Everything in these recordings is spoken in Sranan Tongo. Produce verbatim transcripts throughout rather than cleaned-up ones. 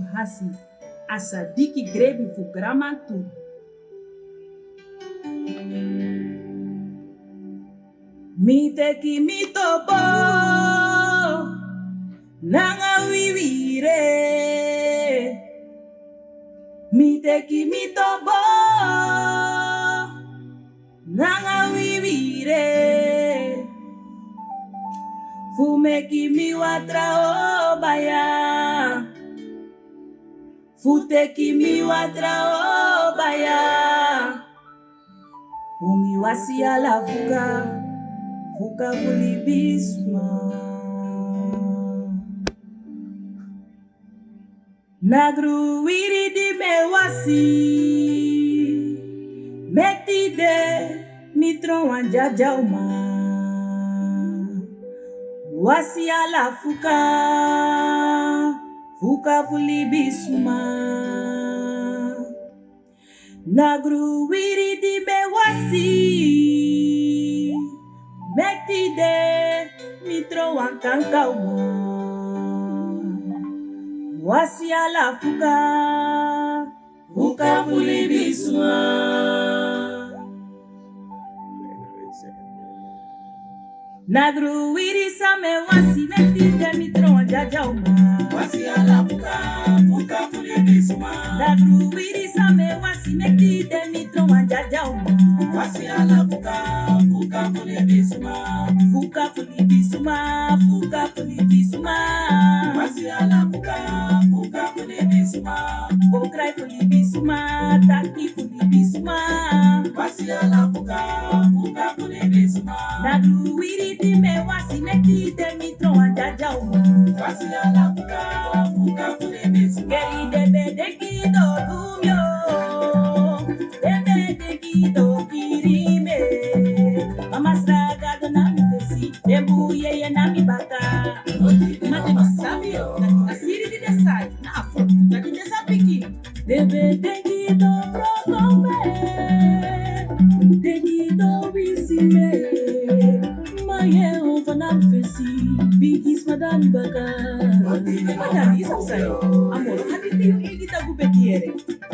hasi, a sa diki grebi fu gramantu. Mi teki mi tobo nanga wiwire. Mi teki mi tobo nanga wiwire. Fu meki mi watra o baya. Fu teki mi watra o baya. Fu mi wasi ala fuka, fuka fu libisma. Na gruwiri di mi e wasi, meki tide mi tron wan dyadyauman. Wasi ala fuka, fuka fu libisma. Na gruwiri di mi e wasi, meki tide mi tron wan kankauman. Wasi ala fuka, fuka fu libisma. Na gruwiri san mi e wasi, meki tide mi tron wan dyadyauman. Wasi ala fuka, fuka fu libisma. Na gruwiri san mi e wasi, meki tide mi tron wan dyadyauman. Wasi ala fuka, fuka fu libisma. Fuka fu libisma, fuka fu libisma. Wasi ala fuka, fuka fu libisma. Go krai fu libisma, taki fu libisma. Wasi ala fuka, fuka fu libisma. Na gruwiri di mi e wasi, meki tide mi tron wan dyadyauman. Wasi ala fuka, fuka fu libisma. Keri den be denki den o du mi o. Den be denki den o kiri mi. Ma Masra Gado na mi fesi. Den bun yeye na mi baka. Ma den no sabi o, dati a siri di den sai, na a frotu dati den sa piki. Den be denki den o broko mi. Denki den o wisi mi. Ma Yehofa na mi fesi, bigisma de na mi baka. Ma dan disi san, a moro hati te yu eigi tapu beti yere.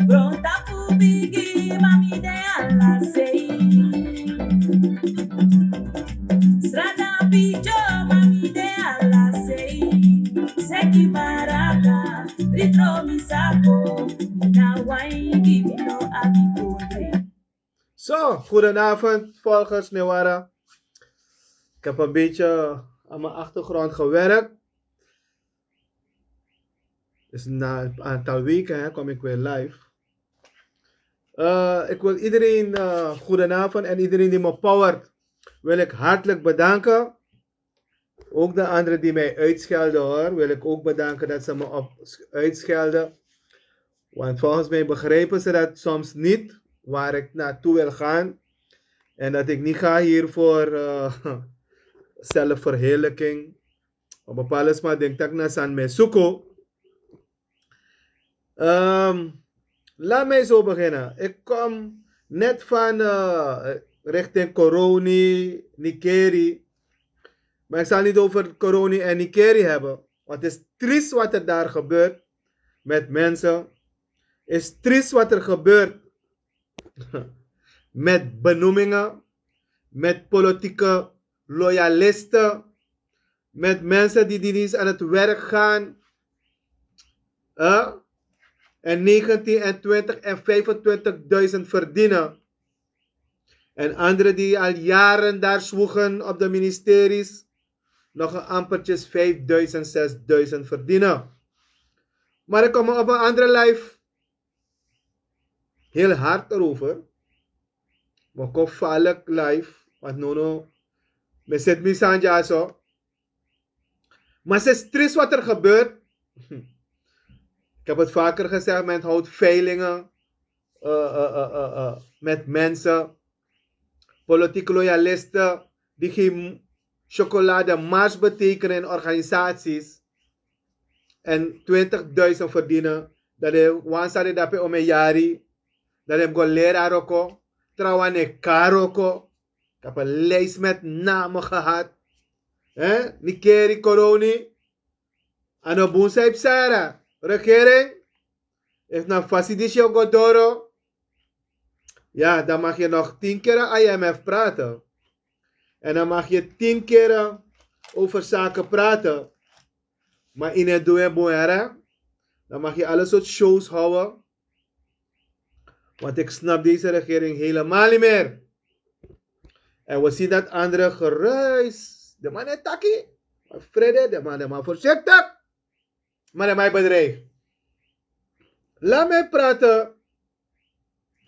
Brontapu bigi, ma mi de ala sei. Srana pidyo, ma mi de ala sei. Seki maraka, ritro mi sako, mi na waingi, mi no abi kondre. Zo, goedenavond, volgers, Newara. Ik heb een beetje aan mijn achtergrond gewerkt. Dus na een aantal weken, hè, kom ik weer live. Eh, ik wil iedereen, eh, goedenavond, en iedereen die me powert, wil ik hartelijk bedanken. Ook de anderen die mij uitschelden, hoor, wil ik ook bedanken dat ze me op uitschelden. Want volgens mij begrijpen ze dat soms niet, waar ik naartoe wil gaan. En dat ik niet ga hier voor, eh, zelfverheerlijking. Op bepaalde sma denk ik dat na san mi e suku. Ehm, Laat mij zo beginnen. Ik kom net van, eh, richting Koroni, Nikeri. Maar ik zal niet over Koroni en Nikeri hebben. Want het is triest wat er daar gebeurt met mensen. Het is triest wat er gebeurt met benoemingen, met politieke loyalisten, met mensen die, die niet eens aan het werk gaan, hè, en negentien en twintig en vijfentwintigduizend verdienen. En anderen die al jaren daar zwoegen op de ministeries, nog een ampertjes vijfduizend, zesduizend verdienen. Maar ik kom op een andere live heel hard erover. Maar ik kom vaak live, want no, no, mi zit mi sandja zo. Maar het is triest wat er gebeurt. Ik heb het vaker gezegd, men houdt veilingen, eh, eh, eh, eh, eh, met mensen, politieke loyalisten die geen chocolademars betekenen in organisaties en twintigduizend verdienen, dat de wan sani dape ome yari, dat de go leren a wroko, trawan ne kon a wroko. Ik heb een lijst met namen gehad. Hè? Nikeri, Koroni. A no bun san yu psa yere. regering, efu na fasi disi o go doro, ya, dan mag je nog tien keren I M F praten. En dan mag je tien keren over zaken praten. Maar in het doen, boeren, dan mag je alle soort shows houden. Want ik snap deze regering helemaal niet meer. En we zien dat andere geruis. De man is taki. Maar vrede, de man, de man voorzichtig. Maar de man bedreigt. Laat mij praten.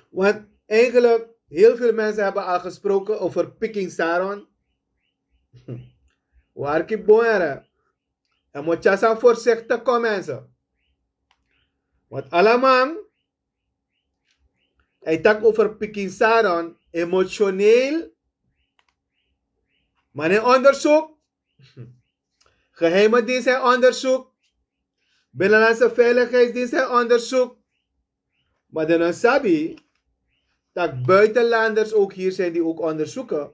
Want eigenlijk, heel veel mensen hebben al gesproken over Pikin Saron. Waar ik boeren. En moet je voorzichtig komen, mensen. Want allemaal, hij tak over Pikin Saron, emotioneel. Maar in onderzoek, geheime dienst in onderzoek, binnenlandse veiligheidsdienst in onderzoek. Maar dan sabi dat buitenlanders ook hier zijn die ook onderzoeken.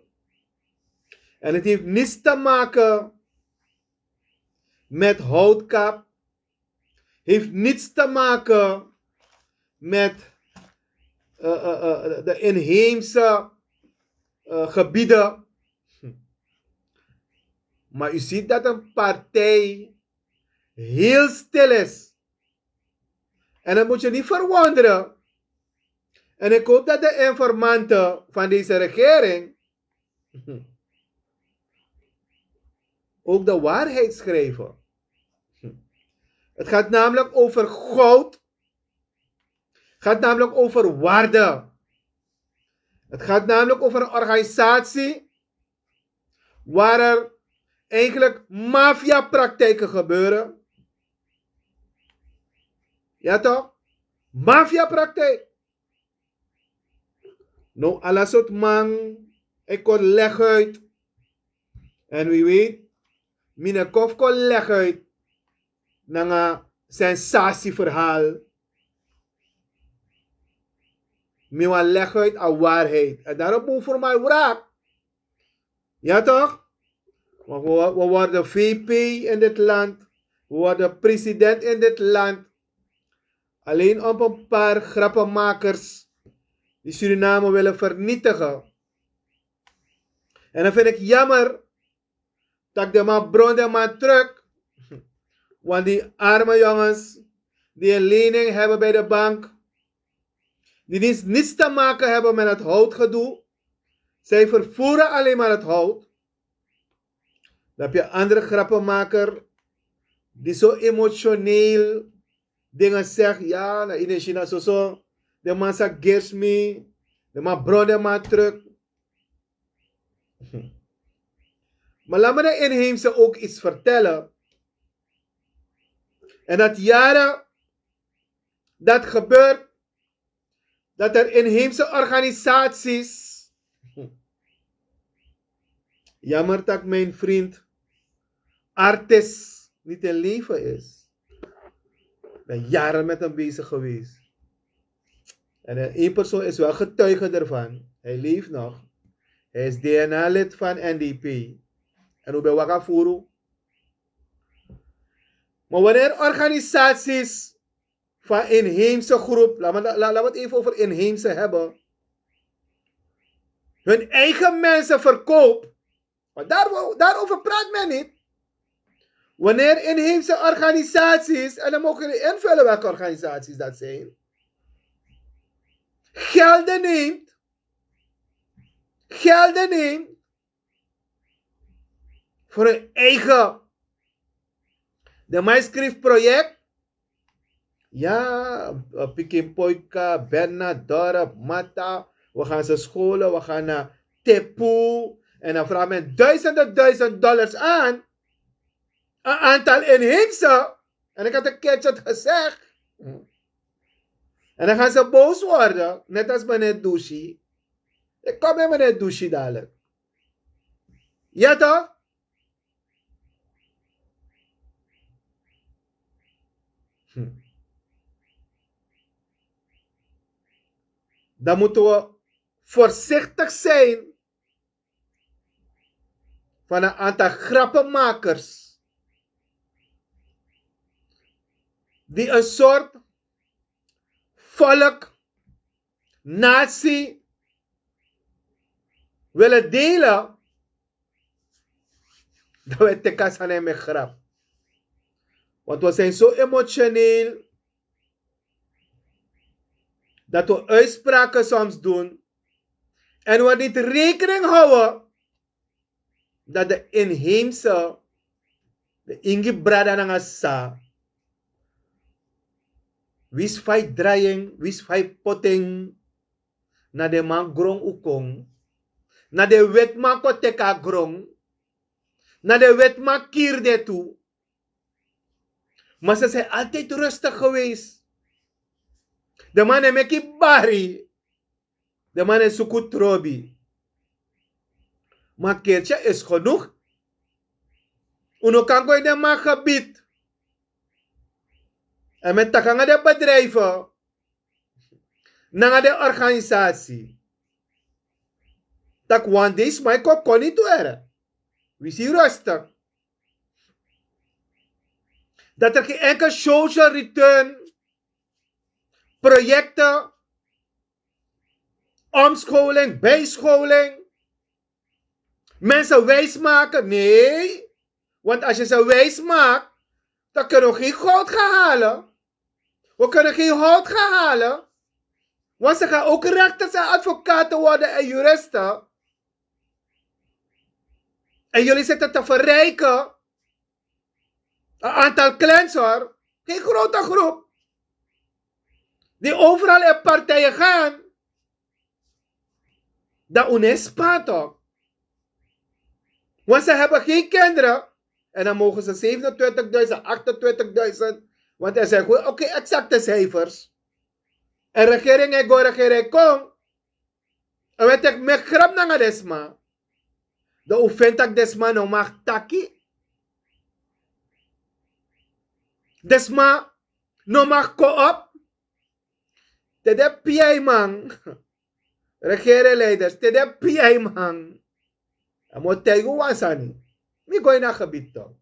En het heeft niets te maken met houtkap, heeft niets te maken met eh, eh, eh, de inheemse eh, gebieden. Maar u ziet dat een partij heel stil is. En dat moet je niet verwonderen. En ik hoop dat de informanten van deze regering ook de waarheid schrijven. Het gaat namelijk over goud. Het gaat namelijk over waarde. Het gaat namelijk over een organisatie waar er eigenlijk maffiapraktijken gebeuren. Ja toch? Maffiapraktijk. No ala sort man e kon leguit. En wi weet, mi no kon fu kon leguit nanga sensatieverhaal. Mi wani leguit a waarheid. En daarom boeven voor mij wraak. Ja toch? Want we, we worden V P in dit land. We worden president in dit land. Alleen op een paar grappenmakers die Suriname willen vernietigen. En dan vind ik jammer dat de man bron de man terug. Want die arme jongens die een lening hebben bij de bank, die niets, niets te maken hebben met het houtgedoe. Zij vervoeren alleen maar het hout. Dan heb je andere grappenmaker die zo emotioneel dingen zegt. Ja, na in China zo zo. De man zegt, girsmi. De man bron de man terug. Maar laat me de inheemse ook iets vertellen. En dat jaren dat gebeurt, dat er inheemse organisaties. Jammer dat mijn vriend Artis niet in leven is. Ik ben jaren met hem bezig geweest. En eh, één persoon is wel getuige ervan. Hij leeft nog. Hij is D N A-lid van N D P. En hoe ben Wakafuru? Maar wanneer organisaties van inheemse groep, laat me, laat, laat me het even over inheemse hebben, hun eigen mensen verkoopt, maar daar, daarover praat men niet. Wanneer inheemse organisaties, en dan mogen jullie invullen welke organisaties dat zijn, gelden neemt, gelden neemt voor hun eigen. De man schreef project. Ja, eh, Pikin Poika, Berna, Dorp, Mata. We gaan ze scholen, we gaan naar Tepu. En dan vraagt men duizenden, duizend dollars aan. Een aantal inheemse. En ik had een keertje het gezegd. En dan gaan ze boos worden, net als meneer Dushi. Ik kom met meneer Dushi dadelijk. Ja toch? Hm. Dan moeten we voorzichtig zijn van een aantal grappenmakers. die een soort volk, natie willen delen, dan wij tikken aan hem grap. Want we zijn zo emotioneel dat we uitspraken soms doen en we niet rekening houden dat de inheemse, de ingi brada nanga sa, wis fa yu drai en, wis fa yu poti en, na den man gron un kon, na den wetiman kon teki a gron, na den wetiman kiri den tu. Maar ze zijn altijd rustig geweest. De man e meki bari. De man e suku trobi. Maar keertje is genoeg. Un no kan go in den man gebied. En met takanga den bedrijven, nanga den organisatie, tak' wan dei sma e kon kon niti were. Wi si rustig. Dat er geen enkel social return, projecten, omscholing, bijscholing, mensen wijsmaken. Nee, want als je ze wijsmaakt, dan kunnen we geen goud gaan halen. We kunnen geen hout gaan halen. Want ze gaan ook rechters en advocaten worden en juristen. En jullie zitten te verrijken. Een aantal clans, hoor. Geen grote groep. Die overal in partijen gaan. Dan un no e span toch. Want ze hebben geen kinderen. En dan mogen ze zevenentwintigduizend, achtentwintigduizend. Want er zijn gewoon ook geen exacte cijfers. En regering e go, regering e kon. En we teki meki grap nanga den sma. Dan un feni tak' den sma no mag taki. Den sma no mag kon op. Te den piaiman, regeringleiders, te den piaiman, a mi o taigi un wan sani. Mi go ini a gebied toch.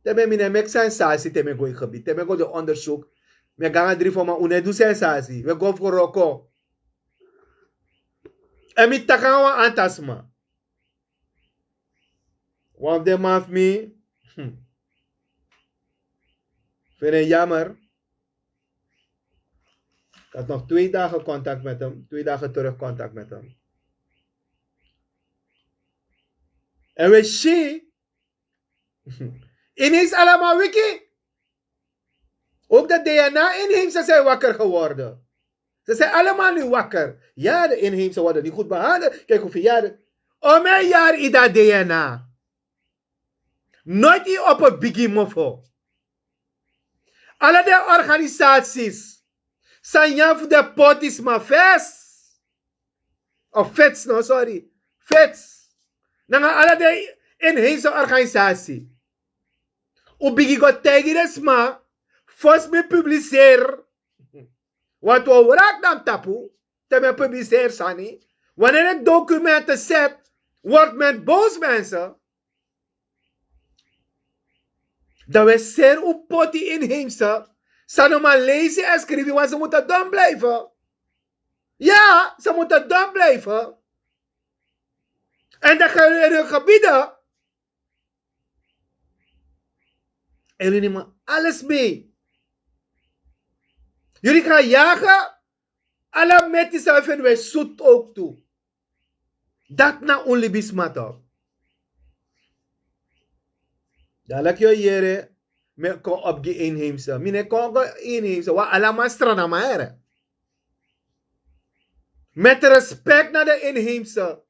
Te mi e, mi no e meki sensatie te mi e go ini gebied, te mi e go du onderzoek. Mi e go nanga dri fu man, un no e du sensatie, we go fu wroko. En mi taki nanga wan antal sma. Wan fu den man fu mi, hmm, feni en jammer. Ik had nog twee dagen contact met hem, twee dagen terug contact met hem. En we si, ineens allemaal wiki. Ook de D N A-inheemse zijn wakker geworden. Ze zijn allemaal nu wakker. Ja, de inheemse worden niet goed behandeld. Kijk hoeveel jaren. Omheen jaar ida D N A. Nooit hier op het biggie mofo. Alle de organisaties. Sanya fu de potisma fes. Of fits, no, sorry. Fits. Nanga alle de inheemse organisatie. Un bigin go taigi den sma. Fosi mi publiseer. Want un o wraki na mi tapu. Te mi publiseer sani. Wanneer ik documenten zet, wordt men boos, mensen. Dan we seri un poti inheemse. San no man leisi en skrifi, want ze moeten dom blijven. Ja, ze moeten dom blijven. En dan gaan we in hun gebieden. En jullie nemen alles mee. Jullie gaan jagen. Ala meti san wi feni, wi e sutu ook tu. Dati na un libisma toch. Dan leki yu o yere, mi e kon op gi inheemse. Mi no e kon go inheemse, wan ala man Sranan man here. Met respect naar de inheemse.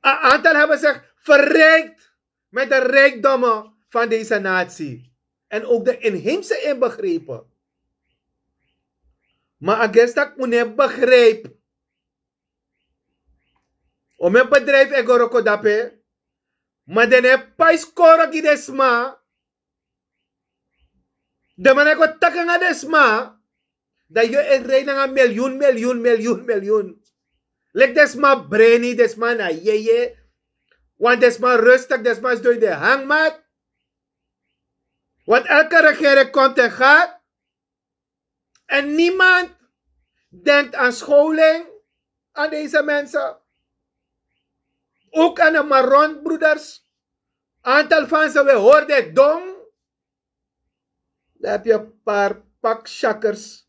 Een aantal hebben zich verrijkt met de rijkdommen van deze natie. En ook de inheemse inbegrepen. Maar a gesi tak' un no e begrijp. Un mi bedrijf e go wroko dape. Maar den no e pai skoro gi den sma. Den man e go taki nanga den sma. Dan yu e rei nanga miljoen, miljoen, miljoen, miljoen. Leki den sma breni, den sma na yeye. Want den sma rustig, den sma sidon ini den hangmat. Want elke regering komt en gaat. En niemand denkt aan scholing aan deze mensen. Ook aan de Maronbroeders. Aantal van ze, we hoorden dong. Dan heb je een paar pakshakkers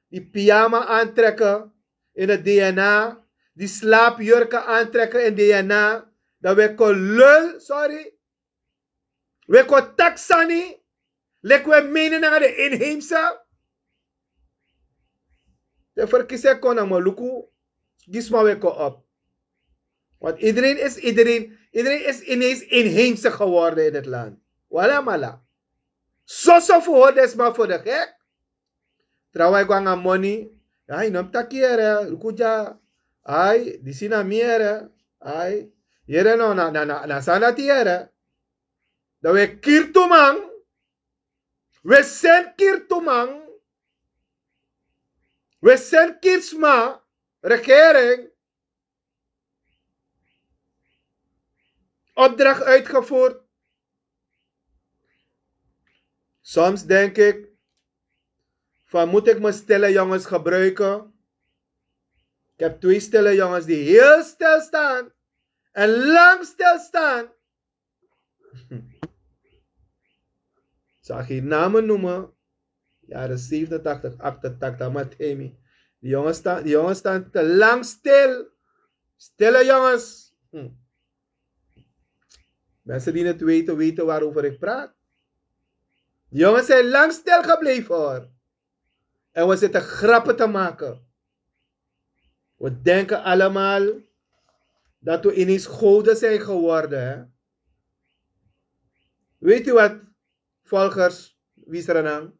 die pyjama aantrekken in het D N A, die slaapjurken aantrekken in D N A. Dan we kon lul, sorry. We kon taki sani, leki we menen nanga de inheemse. De verkiezing kon nanga luku, gi sma we kon op. Want iedereen is, iedereen, iedereen is ineens inheemse geworden in het land. Wala mala. Soso fu hori den sma fu de gek. Trawan e go nanga moni. Ai, no mus taki yere, luku dya. Ai, disi na mi yere. Ai, yere no, na, na, na, na san dati yere. Dan we kiri tu man. We seni kiri tu man. We seni kiri sma, regering. Opdracht uitgevoerd. Soms denk ik, van, moet ik mijn stille jongens gebruiken? Ik heb twee stille jongens die heel stil staan en lang stil staan. Zal geen namen noemen. Jaren zevenentachtig, achtentachtig, Matemi. Die jongens staan, die jongens staan te lang stil. Stille jongens. Hm. Mensen die het weten, weten waarover ik praat. Die jongens zijn lang stilgebleven, hoor. En we zitten grappen te maken. We denken allemaal dat we ineens goden zijn geworden, hè? Weet u wat, volgers, Wisranang?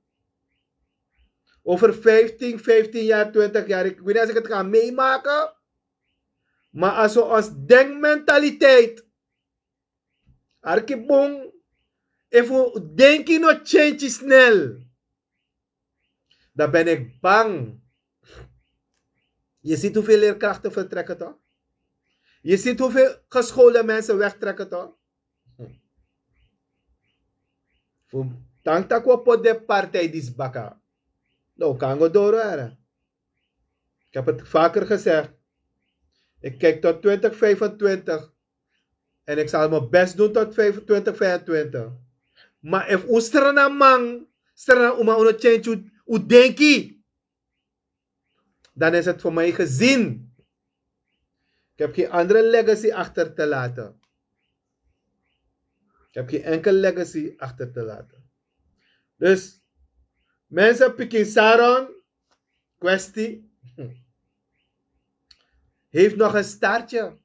Over vijftien, vijftien jaar, twintig jaar, ik weet niet als ik het ga meemaken. Maar als we ons denkmentaliteit, arki bun, efu denki no change snel, dan ben ik bang. Je ziet hoeveel leerkrachten vertrekken, toch? Je ziet hoeveel geschoolde mensen wegtrekken, toch? Fu tank tak' wi o poti den partij disi baka. No, wi kan go doro, here. Ik heb het vaker gezegd. Ik kijk tot twintig vijfentwintig. En ik zal mijn best doen tot vijfentwintig vijfentwintig. Maar efu un Sranan man, Sranan uma, un no change un, un denki, dan is het voor mij gezien. Ik heb geen andere legacy achter te laten. Ik heb geen enkel legacy achter te laten. Dus mensen, pikin Saron, kwestie heeft nog een staartje.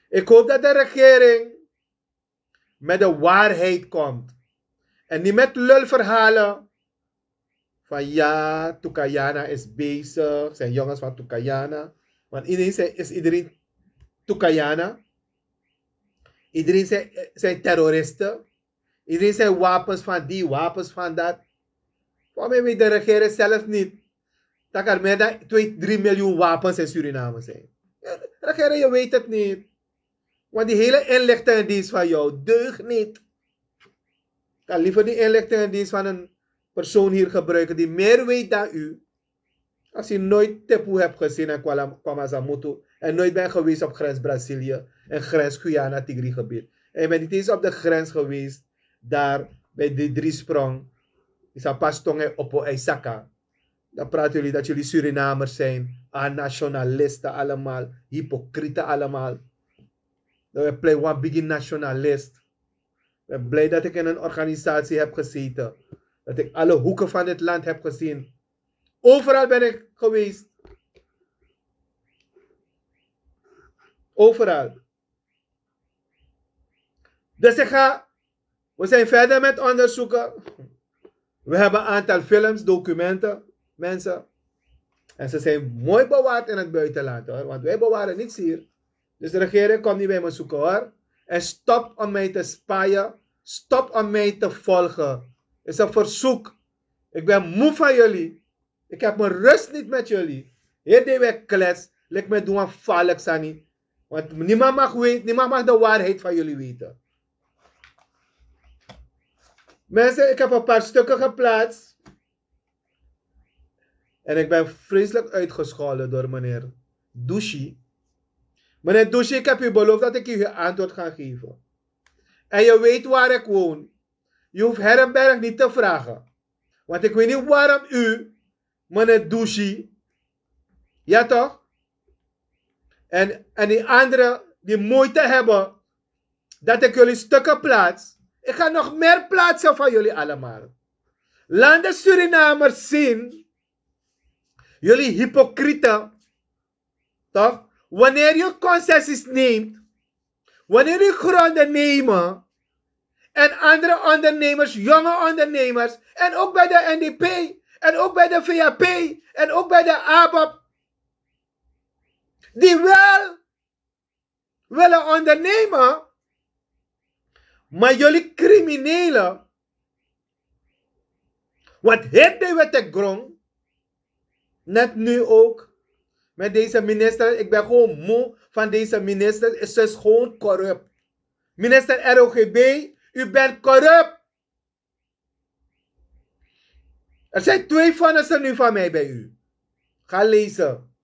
Ik hoop dat de regering met de waarheid komt. En niet met lulverhalen van, ja, Tukayana is bezig, zijn jongens van Tukayana. Want iedereen zijn, is iedereen Tukayana. Iedereen zijn, zijn terroristen. Iedereen zijn wapens van die, wapens van dat. Voor mij weet de regering zelf niet dat er meer dan twee, drie miljoen wapens in Suriname zijn. De regering, je weet het niet. Want die hele inlichtingendienst van jou deugt niet. Ik kan liever die inlichtingendienst van een persoon hier gebruiken die meer weet dan u. Als je nooit Tepu hebt gezien en Kwala-, Kwamazamutu en nooit bent geweest op grens Brazilië en grens Guyana-Tigri-gebied. En je bent niet eens op de grens geweest daar bij die drie sprong. Is a pas tong en opo en saka. Dan praten jullie dat jullie Surinamers zijn. Ah, nationalisten allemaal. Hypocrieten allemaal. Dan ben ik blij, wan bigi nationalist. Ik ben blij dat ik in een organisatie heb gezeten. Dat ik alle hoeken van dit land heb gezien. Overal ben ik geweest. Overal. Dus ik ga, we zijn verder met onderzoeken. We hebben een aantal films, documenten, mensen. En ze zijn mooi bewaard in het buitenland, hoor. Want wij bewaren niets hier. Dus de regering komt niet bij me zoeken, hoor. En stop om mij te spaaien. Stop om mij te volgen. Is een verzoek. Ik ben moe van jullie. Ik heb mijn rust niet met jullie. Hier deed wij klets. Lik mij doen een falk sani. Want niemand mag weten, niemand mag de waarheid van jullie weten. Mensen, ik heb een paar stukken geplaatst. En ik ben vreselijk uitgescholden door meneer Dushi. Meneer Dushi, ik heb u beloofd dat ik u antwoord ga geven. En je weet waar ik woon. Je hoeft Herrenberg niet te vragen. Want ik weet niet waarom u, meneer Dushi, ja toch? En, en die anderen die moeite hebben dat ik jullie stukken plaats. Ik ga nog meer plaatsen van jullie allemaal. Laat de Surinamers zien, jullie hypocrieten, toch? Wanneer je concessies neemt, wanneer je gronden nemen en andere ondernemers, jonge ondernemers, en ook bij de N D P, en ook bij de V A P, en ook bij de ABAP, die wel willen ondernemen, maar jullie criminelen, wat heeft hij met de grond? Net nu ook met deze minister. Ik ben gewoon moe van deze minister. Ze is gewoon corrupt. Minister R O G B, u bent corrupt. Er zijn twee vonnissen nu van mij bij u. Ga lezen.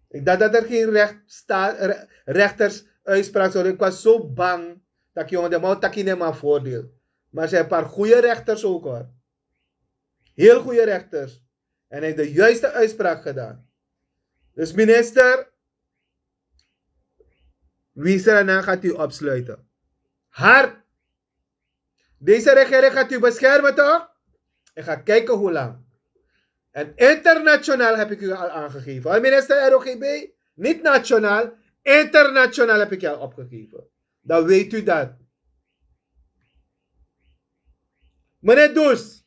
Ik dacht dat er geen recht sta, re- rechters uitspraak zou doen. Ik was zo bang dat ik jongen de mouw taki in mijn voordeel. Maar er zijn een paar goede rechters ook, hoor. Heel goede rechters. En hij heeft de juiste uitspraak gedaan. Dus minister, wie is er aan gaat u opsluiten? Hard. Deze regering gaat u beschermen, toch? En ga kijken hoe lang. En internationaal heb ik u al aangegeven. Hoor, minister R O G B, niet nationaal, internationaal heb ik u al opgegeven. Dan weet u dat. Meneer Dus,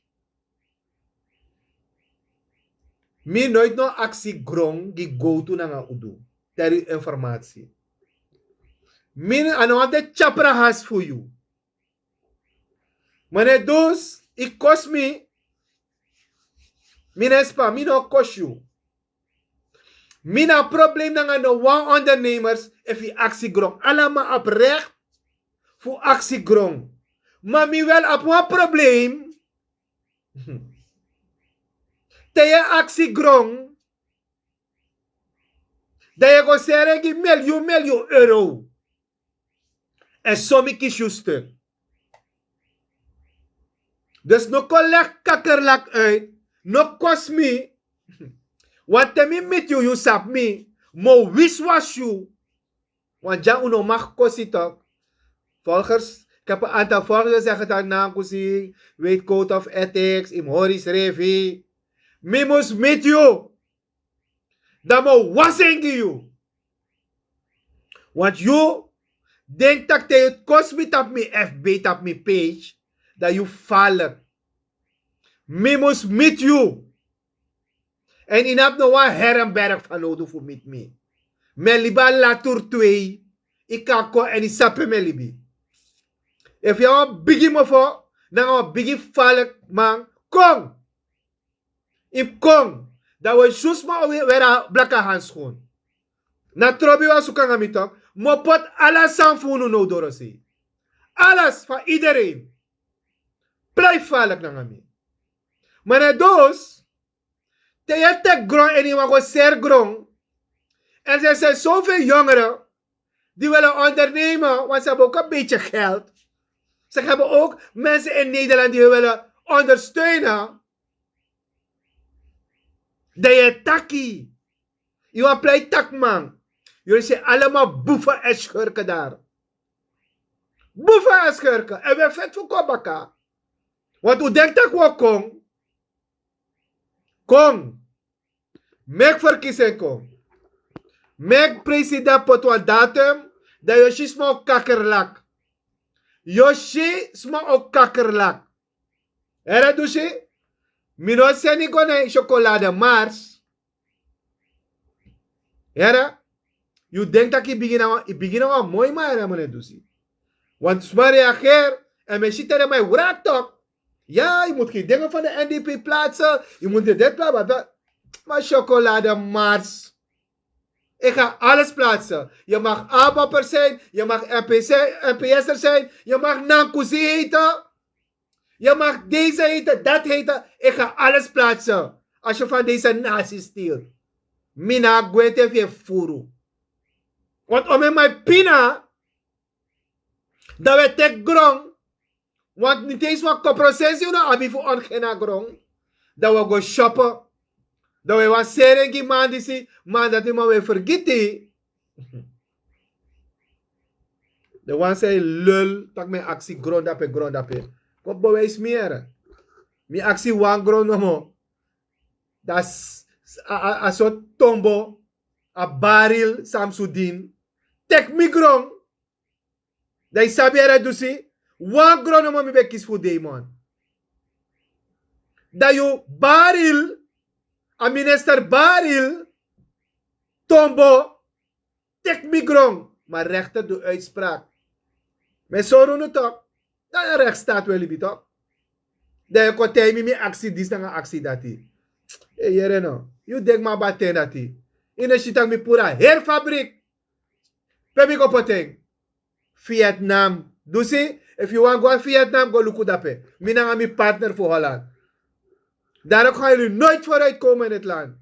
mi nooit no aksi grong gi go tu nanga udu. Ter uw informatie. Mi a no wan de chapra has fu yu. Meneer Dus, i kosi mi. Mi no e span, mi no kosi yu. Mi no abi problem nanga no wan ondernemers efu i aksi grong. Alama abi recht fu aksi grong. Ma mi wel abi wan problem. Te yu e aksi grong, dan yu e go seri en gi miljoen miljoen euro. En so mi kisi yu stuk. Dus no kon leg kakerlak uit, no kosi mi. Want te mi miti yu, yu sabi mi, mi o wiswasi yu. Want dya un no mag kosi tok. Volgers, ik heb een aantal volgers die zeggen dat na kusi, weet code of ethics, im hori srefi. Mi mus miti yu. Dan mi o wasi en gi yu. Want yu denk tak te yu kosi mi tapu mi F B, tapu mi page, dan yu falek. Mi mus miti yu. En i no abi no wan Herrenberg fanowdu fu miti mi. Mi e libi a latur twee, i kan kon en i sabi pe mi e libi. Efu yu na wan bigi mofo, nanga wan bigi falek man, kon. I mus kon, dan wi e si suma o weri a blaka hanskon. Na trobi wi a suku nanga mi tok, mi o poti ala sani fu unu now dorosei. Alles van iedereen. Blijf falek nanga mi. Maar na dus, te yu e teki gron en yu wani go seri gron. En er zijn zoveel jongeren die willen ondernemen, want ze hebben ook een beetje geld. Ze hebben ook mensen in Nederland die hun willen ondersteunen. Dan yu e taki. Yu apply taki man. Jullie zijn allemaal boeven en schurken daar. Boeven en schurken. En wi e feti fu kon baka. Want un denk tak' wi o kon. Kon. Meki verkiezing kon. Meki president poti wan datum. Dan yu o si sma o kakerlak. Yu o si sma o kakerlak. Here Dusi. Mi no seni go na yu chocolade mars. Here. Yu denk tak' yu bigin na wan, yu bigin na wan moi man, here, meneer Dusi. Want sma reageer. En mi e si teri man e wraki tok. Ya, yu mus gi dingen van de N D P plaatsen. Yu mus gi dit plaatsen. Maar chocolade mars. Ik ga alles plaatsen. Je mag ABAP'er zijn. Je mag NPC, NPS'er zijn. Je mag nankusi eten. Yu mag deze heten, dat heten, ik ga alles plaatsen. Als je van deze natie stilt, mi na gwete fi e furu. Want om en mai pina, dan we tek grong. Want niti eens wan koprosensi unu abi fu ontgin na grong. Dan we go shoppen. Dan we wan seren gi man disi, man dati, man we fergiti. De wan sei lul tak' mi aksi grondape grondape. Kon bewijs mi ere. Mi aksi wan gron nomo. Da a so tombo, a baril samsudin, tek mi gron. Da yu sabi ere dusi, wan gron nomo mi ben kisi fu demon. Da yu baril, a minister baril, tombo, tek mi gron. Ma rechter du uitsprak. Mi e sori unu tok. Dan a rechtstaat we libi tok. Dan yu kon tei mi mi aksi disi nanga aksi dati. E yere no, yu denki mi abi a ten dati? Yu no si tak' mi puru a heri fabrik. Pe mi go poti en? Vietnam. Dusi, efu yu wani go na Vietnam, go luku dape. Mi nanga mi partner fu Holland. Daarom kan jullie nooit vooruit komen in het land.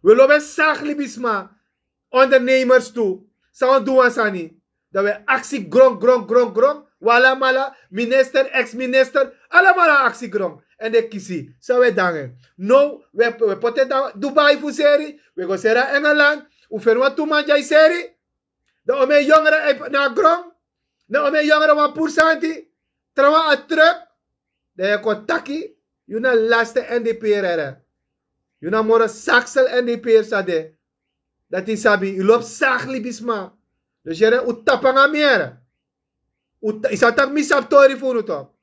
We lobi en sagi libisma, ondernemers tu. San wan du wan sani, dan we aksi gron gron gron gron. Wi alamala, minister, ex-minister, alamala aksi gron. Èn den kisi san we dange. Now we poti en na Dubai fu seri. We go seri na Engeland. Un feni wan tu man dya e seri. Dan o mi e yongre na gron. Dan o mi e yongre wan puru santi. Trawan a truk. Dan yu e kon taki, yu na laste N D P-er ere. Yu na moro saksel N D P-er san de. Dati yu sabi, yu lobi sagi libisma. Dus yere, un tapu nanga mi ere. Yu sabi tak' mi sabi tori fu unu tok.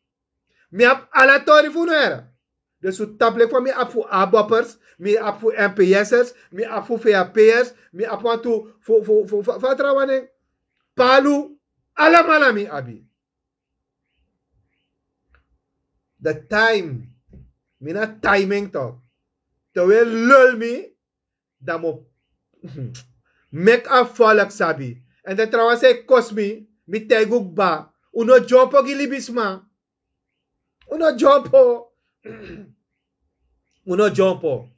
Mi abi ala tori fu unu ere. Dus un tapu leki fa mi abi fu aboppers, mi abi fu M P S'ers, mi abi fu V H P'ers, mi abi wantu fu fu fu fu fa trawan nen. Palu, alamala mi abi. The time, mi na timing tok. Te we lul mi, dan mi o meki a volk sabi. Èn den trawan san e kosi mi, mi taigi un kba. Un no dyompo gi libisma. Un no dyompo. Un no dyompo.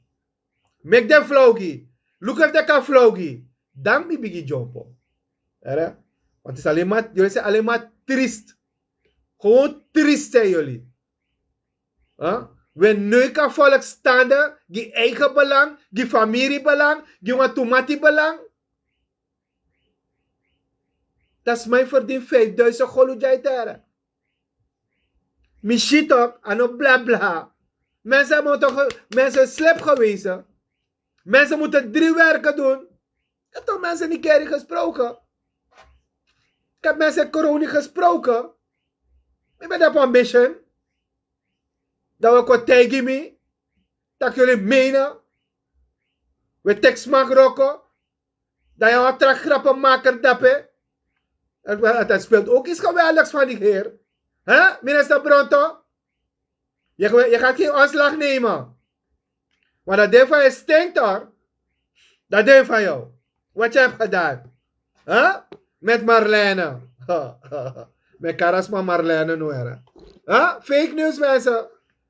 Meki den flowgi. Luku efu den kan flowgi. Dan mi bigin dyompo. Ere? Want is alleen maar, jullie zijn alleen maar triest. Gewoon triest zijn jullie. We neuken volksstanden, gi eigen belang, gi familiebelang, gi wan tomati belang. Dat is mijn verdien vijfduizend golu dya e tere. Mi si tok, a no bla bla. Mensen hebben toch, mensen slip gewezen. Mensen moeten drie werken doen. Ik heb toch mensen niet keri gesproken. Ik heb mensen corona gesproken. Ik ben op een mission. Dan we kon taigi mi. Dat jullie menen. We teks mag rokken. Dan yu a tra grappenmaker dape. Het speelt ook iets geweldigs van die heer. Hè, minister Bronto? Je, je gaat geen ontslag nemen. Maar dat ding van je stinkt hoor. Dat ding van jou. Wat je hebt gedaan. Hè? Met Marlene. Met Karasma Marlene nu. Hè? Fake news mensen.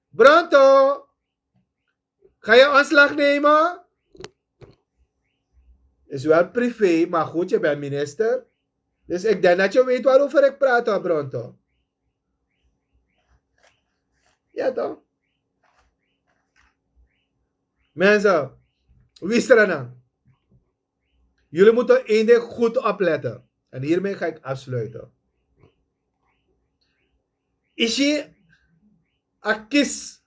Bronto. Ga je ontslag nemen? Is wel privé, maar goed, je bent minister. Dus ik denk dat je weet waarover ik praat, hoor, Bronto. Ja, toch? Mensen, wisrana. Jullie moeten één ding goed opletten. En hiermee ga ik afsluiten. Isi, a kis.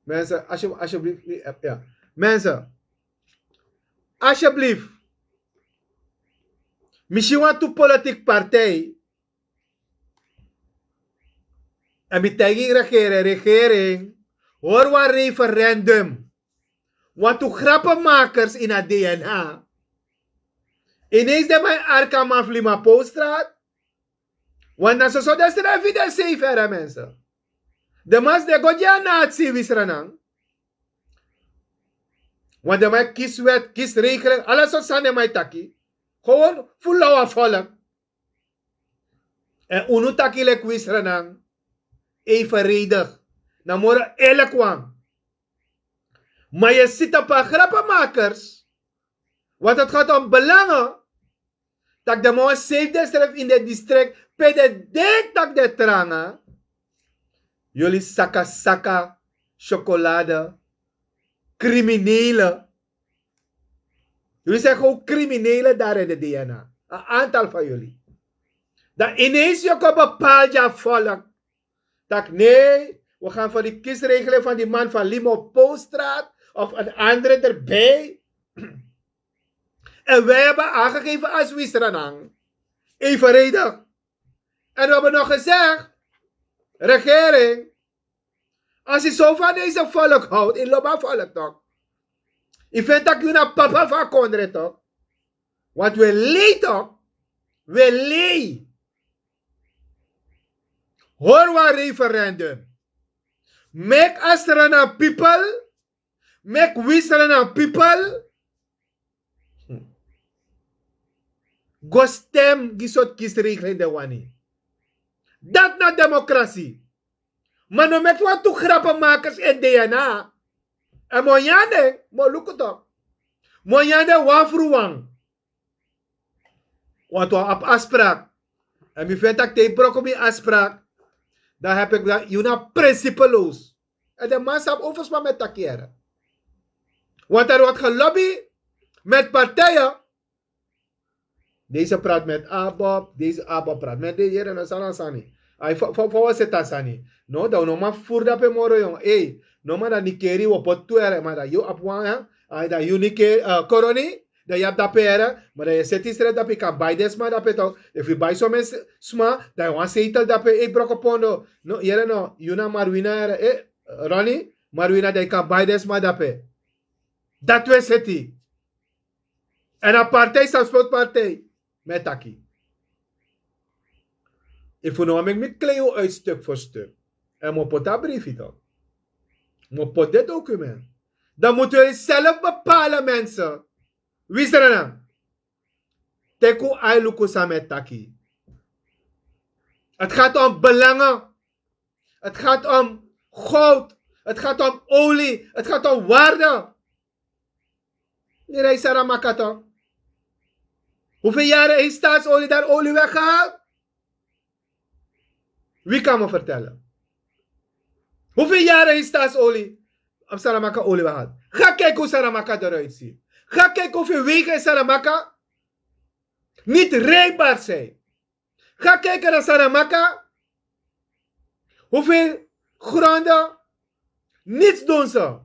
Mensen, alsjeblieft, ja. Mensen, alsjeblieft. Misschien want to politiek partij. En mi taigi regering, regering, hori wan referendum. Want u grappenmakers in a D N A. Ineens de man arka man fu Limapolstraat. Want na soso de srefi de seif ere mensen. De man de go gi a natie wisranan. Want de man kisi wet, kisi regeling, ala sortu sani de man taki. Gewoon fu law a volk. En unu taki leki wisrenan, evenredig, na moro elek wan. Maar je ziet een paar grappenmakers, want het gaat om belangen. Dat de man safe de schrift in de district, pe de denk dat de tranga. Jullie saka saka, chocolade, criminelen. Jullie zijn gewoon criminelen daar in de D N A. Een aantal van jullie. Dan ineens je komt bepaald jouw volk. Dat nee, we gaan voor die kiesregeling van die man van Limo Poststraat of een andere erbij. En wij hebben aangegeven als Wisranang. Evenredig. En we hebben nog gezegd, regering, als je zo van deze volk houdt, in loba volk toch? Je vindt dat je naar papa van Kondre toch? Want we leed toch? We leed. Hoor wat referendum. Make Australian people, make Wisranan people go stem gi sort kiesregeling de wani. Dat na democratie. Maar no make wan tu grappenmakers in D N A. En monyande, mo luku toch. Monyande wan fruwang. Want we hebben afspraak. En mi vind dat ik brok op die afspraak. Dan heb ik dat, je na principeloos. En de man staat overspan met takeren. Want er wordt gelobby met partijen. Deze praat met Abob, deze Abob praat met de hier en Saransani. Hij voor was het Sani. No, dan no man voer dat pe moro jong. Hey, no man dat nikeri wo pot tu ere, maar dat you op wan, hè? Ai dat you nikeri, eh, koroni. Dan yu abi dape here, maar dan yu seti sref dape, yu kan bai den sma dape toch. Efu yu bai somen sma, dan yu wan setel dape, ei broko pondo. No, here no, yu na Marwina here, eh, Ronnie, Marwina dan yu kan bai den sma dape. Dat we seti. En a partij, Samsplot partij, met taki. Efu no wan meki mi klei un uit stuk voor stuk. En mo poti a briefi toch. Mo poti den document. Dan moeten we zelf bepalen, mensen. Wisrenan. Teki un ai luku san mi e taki. Het gaat om belangen. Het gaat om goud. Het gaat om olie. Het gaat om waarde. Ni rei Saramaka toch? Hoeveel jaren heeft Staatsolie daar olie weggehaald? Wie kan me vertellen? Hoeveel jaren heeft Staatsolie op Saramaka olie weggehaald? Ga kijken hoe Saramaka eruit ziet. Ga kijken hoeveel wegen in Saramaka niet rijbaar zijn. Ga kijken naar Saramaka. Hoeveel gronden? Niets doen ze.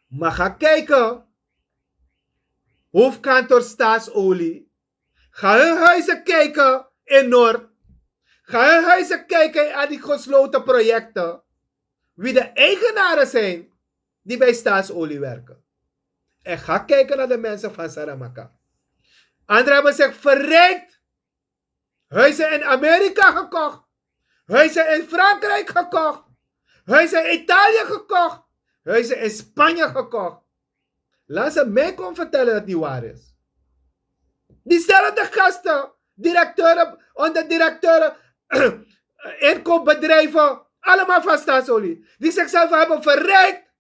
Maar ga kijken. Hoofdkantoor Staatsolie. Ga hun huizen kijken in Noord. Ga hun huizen kijken in al die gesloten projecten. Wie de eigenaren zijn die bij Staatsolie werken. En ga kijken naar de mensen van Saramaka. Anderen hebben zich verrijkt. Huizen in Amerika gekocht. Huizen in Frankrijk gekocht. Huizen in Italië gekocht. Huizen in Spanje gekocht. Laat ze mij komen vertellen dat het niet waar is. Diezelfde gasten, directeuren, onderdirecteuren, inkoopbedrijven, allemaal van Staatsolie, die zichzelf hebben verrijkt.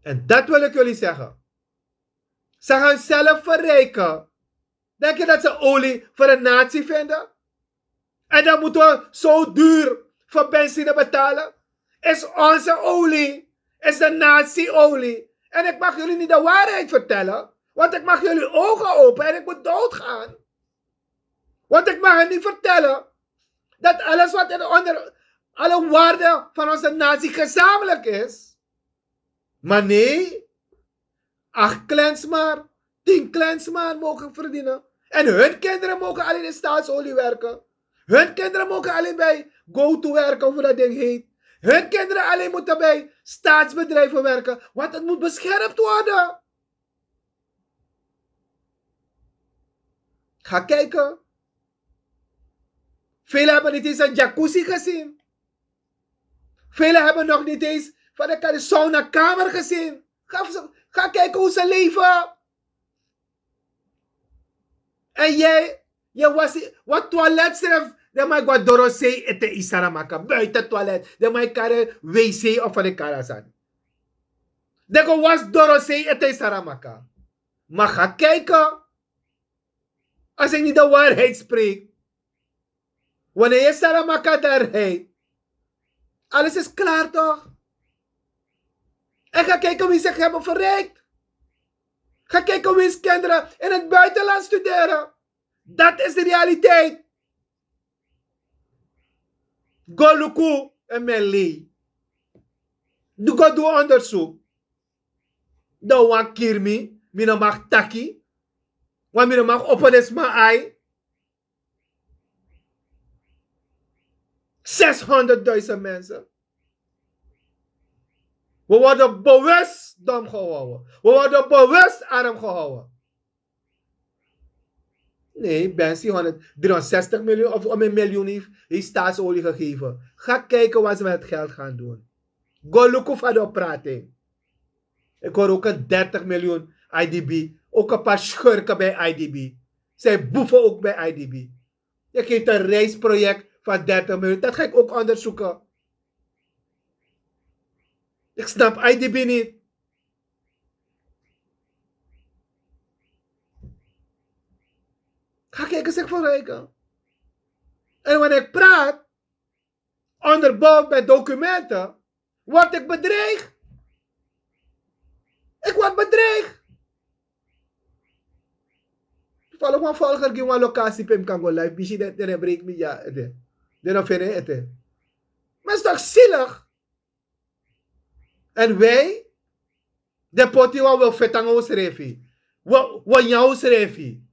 En dat wil ik jullie zeggen. Ze gaan zelf verrijken. Denk je dat ze olie voor een natie vinden? En dan moeten we zo duur voor benzine betalen? Is onze olie, is de natie-olie. En ik mag jullie niet de waarheid vertellen, want ik mag jullie ogen open en ik moet doodgaan. Want ik mag het niet vertellen dat alles wat in onder alle waarden van onze natie gezamenlijk is. Maar nee, acht klensman, tien klensman mogen verdienen. En hun kinderen mogen alleen in Staatsolie werken. Hun kinderen mogen alleen bij Go-To werken, hoe dat ding heet. Hun kinderen alleen moeten bij staatsbedrijven werken, want het moet beschermd worden. Ga kijken. Velen hebben niet eens een jacuzzi gezien. Velen hebben nog niet eens van de sauna kamer gezien. Ga, ga kijken hoe ze leven. En jij, Yu e wasi wan toilet srefi. Den man e go na dorosei ete ini Saramaka, buiten toilet. Den man e kari wc of fa den e kari a sani. Den go wasi dorosei ete ini Saramaka. Ma ga kijken. Als ik niet de waarheid spreek, wanneer je Saramaka daar rijdt, alles is klaar toch? En ga kijken wie ze zich hebben verrijkt. Ga kijken wie kinderen in het buitenland studeren. Dat is de realiteit. Go luku en mi e lei. Go du onderzoek. Dan wan kiri mi, mi no mag taki. Want mi no mag opo den sma ai. Zeshonderdduizend mensen. We worden bewust dom gehouden. We worden bewust arm gehouden. Nee, Bensi honderd, driehonderdzestig miljoen of om een miljoen heeft, heeft staatsolie gegeven. Ga kijken wat ze met het geld gaan doen. Go luku fa den o prati. Ik hoor ook een dertig miljoen I D B. Ook een paar schurken bij I D B. Zij boeven ook bij I D B. Je geeft een reisproject van dertig miljoen. Dat ga ik ook onderzoeken. Ik snap I D B niet. Ga kijken zich verrijken. En wanneer ik praat, onderbouwd met documenten, word ik bedreigd. Ik word bedreigd. Toevallig wan volger gi wan locatie pe mi kan go live. Bisi den den break mi ya ete. Den no fini ete. Maar is toch zielig? En wij, den poti wan wil feti nanga wi srefi. Wi nyan wi srefi.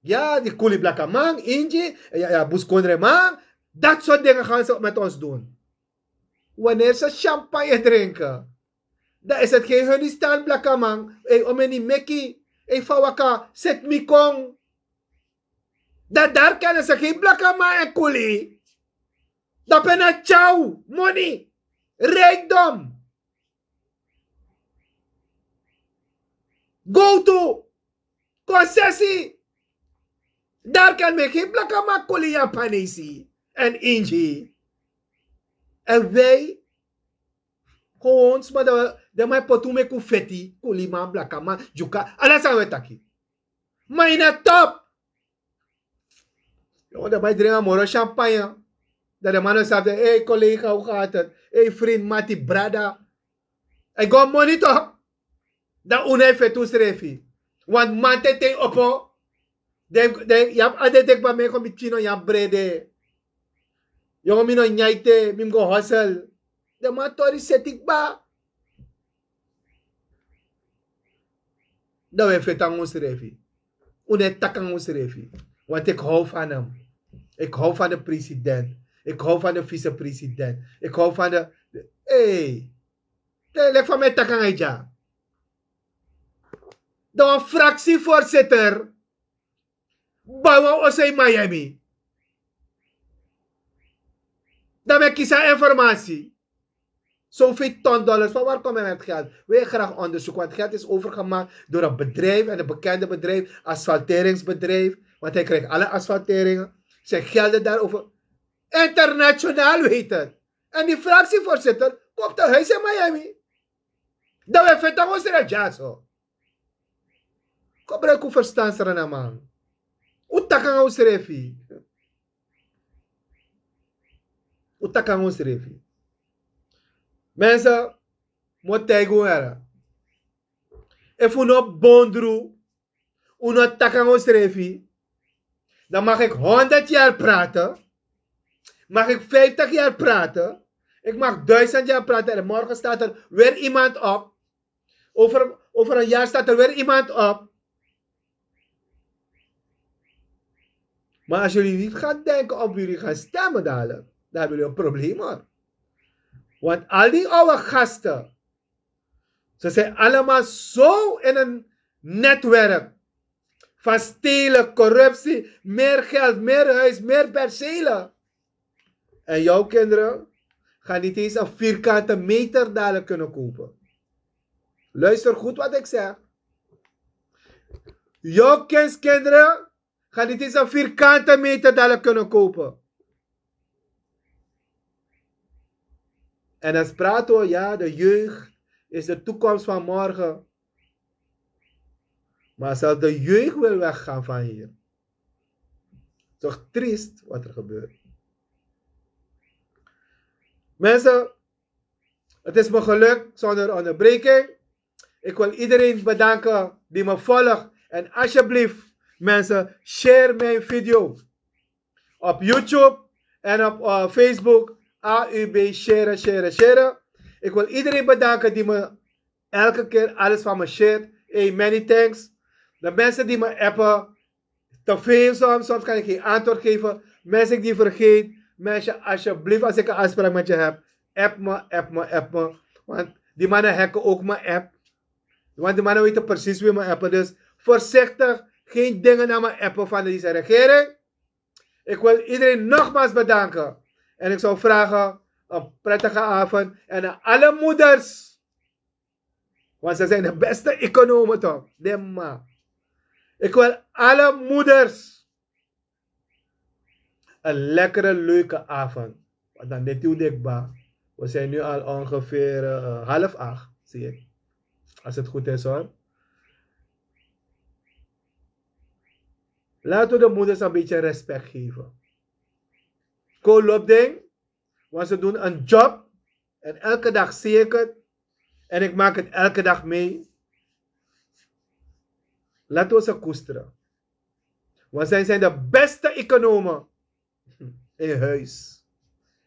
Ya, di kuli blakaman, ingi, ya, ya, buskondreman. Dat soort dingen gaan ze met ons doen. Wanneer ze champagne drinken, dan is het geen Hunistan blakaman. Ei, omeni meki, ei, fawaka, set mi kon. Dan daar kennen ze geen blakaman en kuli. Dan ben na tjau, money, rijkdom. Go to concessie. Daar kan men geen blakaman, kuli, Japanesi en Ingi. En wij gewoon sma, dan dan man poti un meki un feti, kuliman, blakaman, dyuka, ala san we taki. Ma ini a top. Yo, dan man dringi a moro champagne. Dan den man no sabi, ei, collega, hoe gaat het? Ei, vriend, mati, brada. Hij go monitor. Dan un no e feti un srefi. Want man tete opo. Den den yu abi a den de kba mi e kon mi tino yu abi brede. Yongo mi no nyan ete mi mus go hosel. Den man tori seti kba. Dan un e feti nanga unsrefi. Un no e taki nanga unsrefi. Want ik how van hem. Ik how van de president. Ik how van de vicepresident. Ik how van de. Ei. Leki fa mi e taki nanga yu dya. Dan wan fraksivoorzitter bai wan oso in Miami. Dan mi e kisi a informasi. Zoveel ton dollars, van waar kom je met geld? Wil je graag onderzoek, want geld is overgemaakt door een bedrijf en een bekende bedrijf, asfalteringsbedrijf, want hij krijgt alle asfalteringen. Zijn gelden daarover internationaal weten. En die fractievoorzitter komt te huis in Miami. Dan we feti nanga unsrefi dyaso. Kon bruiki un ferstan, Sranan man. Un taki nanga unsrefi. Un taki nanga unsrefi. Mense, mi o taigi un here. Efu un no bondru, un no taki nanga unsrefi, dan mag ik honderd jaar praten. Mag ik vijftig jaar praten. Ik mag duizend jaar praten en morgen staat er weer iemand op. Over over een jaar staat er weer iemand op. Maar als jullie niet gaan denken op wie jullie gaan stemmen dadelijk, dan hebben jullie een probleem, hoor. Want al die oude gasten, ze zijn allemaal zo in een netwerk van stelen, corruptie, meer geld, meer huis, meer percelen. En jouw kinderen gaan niet eens een vierkante meter dadelijk kunnen kopen. Luister goed wat ik zeg. Jouw kindskinderen Ga niet eens een vierkante meter dadelijk kunnen kopen. En dan praten we, ja, de jeugd is de toekomst van morgen. Maar zelfs de jeugd wil weggaan van hier. Toch triest wat er gebeurt. Mensen, het is me gelukt zonder onderbreking. Ik wil iedereen bedanken die me volgt. En alsjeblieft, mensen, share mijn video. Op YouTube en op eh, Facebook. A U B, share, share, share. Ik wil iedereen bedanken die me elke keer alles van me share. Hey, many thanks. De mensen die me appen, te veel soms, soms kan ik geen antwoord geven. Mensen die vergeet, mensen, alsjeblieft, als ik een afspraak met je heb, app me, app me, app me. Want die mannen hacken ook mijn app. Want die mannen weten precies wie me appen. Dus voorzichtig, geen dingen naar me appen van deze regering. Ik wil iedereen nogmaals bedanken. En ik zou vragen een prettige avond. En aan alle moeders. Want ze zijn de beste economen toch. De ma. Ik wil alle moeders een lekkere, leuke avond. Want dan dit uur dikba. We zijn nu al ongeveer eh, half acht, zie ik. Als het goed is hoor. Laten we de moeders een beetje respect geven. Kool op ding, want ze doen een job. En elke dag zie ik het. En ik maak het elke dag mee. Laten we ze koesteren. Want zij zijn de beste economen in huis.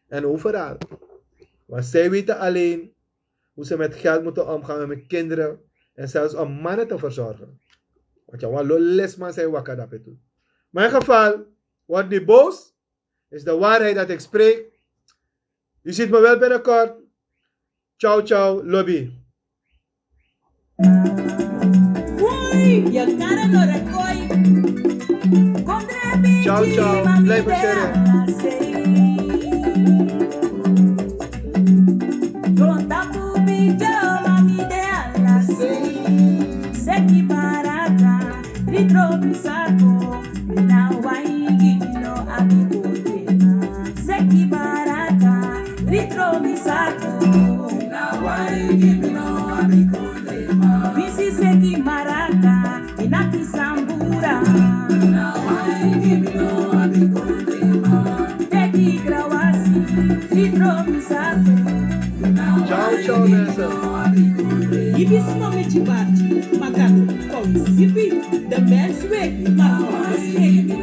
En overal. Want zij weten alleen hoe ze met geld moeten omgaan en met kinderen. En zelfs om mannen te verzorgen. Want ja, wan lo lesman zijn wakker daarbij toe. Maar in geval, word niet boos. Is de waarheid dat ik spreek. U ziet me wel binnenkort. Ciao, ciao, lobby. Ciao, ciao, blijf er zitten. Seki baraka, litro mi saku. Na wai gi mi no abi kondema. Mi si seki maraka, mi naki sambura. Na wai gi mi no abi kondema. Teki krawasi, litro mi saku. Ciao, ciao, mensen. Ibi suma mi ci barci, makado, kon sibi, de mens we, ma kon sibi.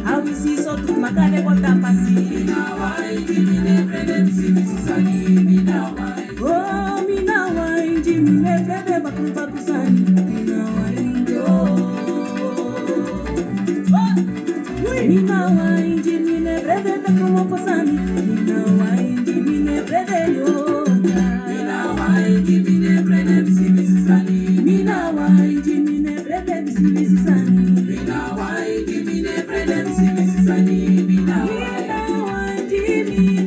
Awisi so tu makade bota pasi. Oh, mi na wain gi mi ne brede bakru bakru sani. Mi na wain gi, oh. Mi na wain gi mi ne brede bakru bakru sani. Mi na wain gi mi ne brede yo. Mi na wain gi mi ne brede bisi bisi sani. Mi na wain gi mi ne brede bisi bisi sani. Mi na wain gi mi ne brede bisi bisi sani. Mi na wain gi mi ne brede.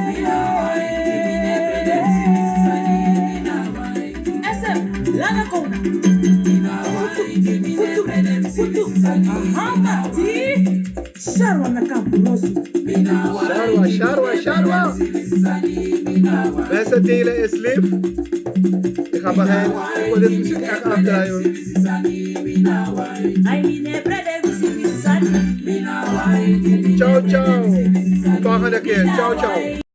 Mi na wain gi mi ne brede bisi bisi sani. Mi na wain. Ese, langa kona. Futu, futu, futu. Aha, mati. Sharwa na kampu rosu. Sharwa, sharwa, sharwa. Mensen, delen is lief. Ik ga beginnen. Ik wil dit muziek echt afdraaien. Ai, mi ne brede bisi bisi sani. Ciao, ciao. Volgende keer. Ciao, ciao.